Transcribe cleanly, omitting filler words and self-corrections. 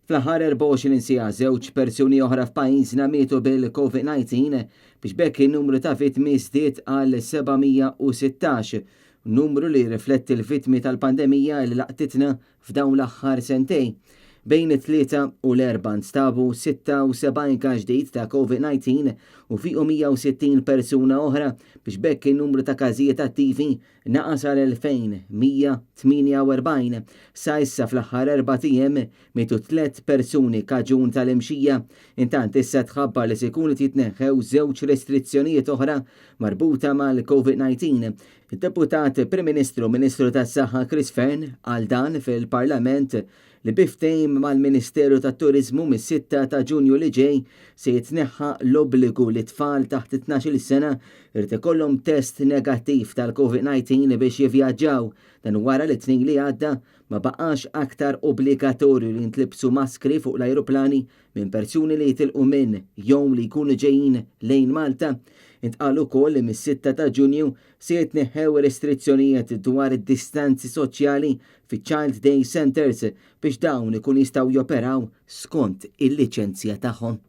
Fl-aħħar 24 siegħa żewġ persuni oħra f'pajjiżna mietu bil-COVID-19 biex b'hekk in-numru ta' vittmi żdied għal 716, numru li jirrifletti l-vittmi tal-pandemija li laqtitna f'dawn l-aħħar sentejn. Bejn it-Tlieta u l-Erbgħa nstabu 76 każ ġdid ta' COVID-19 u fiequ 160 persuna oħra biex b'hekk in-numru ta' każijiet attivi naqas għal 2,148. Sa issa fl-aħħar erbat ijiem mietu tlett persuni kaġun tal-imxija. Intant issa tħabbar li se jkunu qed jitneħħew żewġ restrizzjonijiet oħra marbuta mal-COVID-19. Id-Deputat Prim Ministru u Ministru tas-Saħħa Chris Fearne qal dan fil-Parlament li bi ftehim mal-Ministeru tat-Turiżmu mis-sitta ta' Ġunju li ġej se jitneħħa l-obbligu li tfal taħt it-tnax-il sena irid ikollhom test negattiv tal-COVID-19 biex jivvjaġġaw. Dan wara li t-Tnejn li għadda ma baqax aktar obbligatorju li jintlibsu maskri fuq l-ajruplani minn persuni li jitilqu minn jew li jkunu ġejjin lejn Malta. Intqal ukoll li mis-sitta ta' Ġunju se jitneħħew restrizzjonijiet dwar id-distanzi soċjali fiċ-Child Day Centres biex dawn ikun jistgħu joperaw skont il-liċenzja tagħhom.